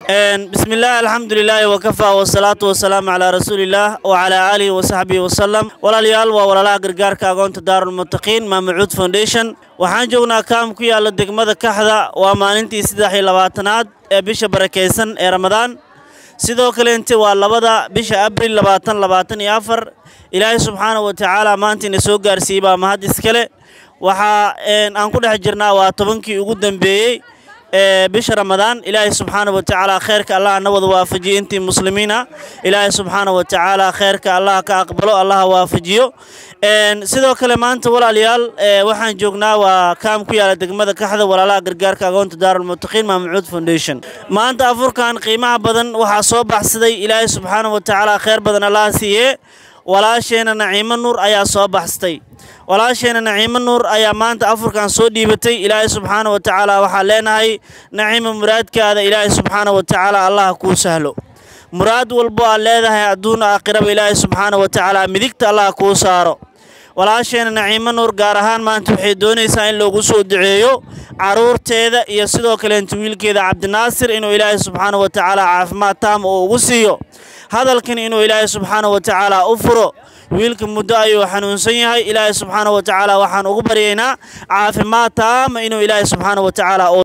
بسم الله الحمد لله وكفى والصلاة والسلام على رسول الله وعلى آله وصحبه وسلم. Walaalayaal, waa walaalaha gargaarka agoonta Daarulmuttaqiin Maamucuud Foundation. Waxaan joognaa kaam ku yaalla degmada Kaxda. Waa maalintii 23aad ee bisha barakeysan ee Ramadaan. Sidoo kaleente waa 2da bisha Abril 2024. Ilaahay subxaana wa tacaala maanta ina soo gaarsiiyey baa mahad iskale. Waxaa aan ku dhex jirnaa waa 10kii ugu dambeeyey ee bisha Ramadaan. Ilaahay subxaana wa tacaala kheyrka Allah na wada waafajiyo. Intii muslimiin ah Ilaahay subxaana wa tacaala kheyrka Allah ka aqbalo, Allah waafajiyo. Sidoo kale maanta, walaalayaal, waxaan joognaa waa kaam ku yaala degmada Kaxda, walaalaha gargaarka agoonta Daarulmuttaqiin Maamucuud Foundation. Maanta afurkan qiimaha badan waxaa soo baxsaday, Ilaahay subxaana wa tacaala kheyr badan Allah siiye, walaasheena Naciimo Nuur ayaa soo baxsatay. Walaasheena Naciimo Nuur ayaa maanta afurkan soo dhiibatay. Ilaahay subxaana wa tacaala waxaa leenahay, Naciimo, muraadkaada Ilaahay subxaana wa tacaala Allah kuu sahlo. Muraad walbo aad leedahay adduun aakhiraba Ilaahay subxaana wa tacaala midigta Allah kuu saaro. Walaasheena Naciimo Nuur gaar ahaan maanta waxay doonaysaa in loogu soo duceeyo caruurteeda iyo sidoo kaleenta wiilkeeda Cabdinaasir, inuu Ilaahay subxaana wa tacaala caafimaad taam oo ugu siiyo, hadalkan inuu Ilaahay subxaana wa tacaala u furo. Wiilka muddo ayuu xanuunsan yahay. Ilaahay subxaana wa tacaala waxaan ugu baryaynaa caafimaad taama inuu Ilaahay subxaana wa tacaala.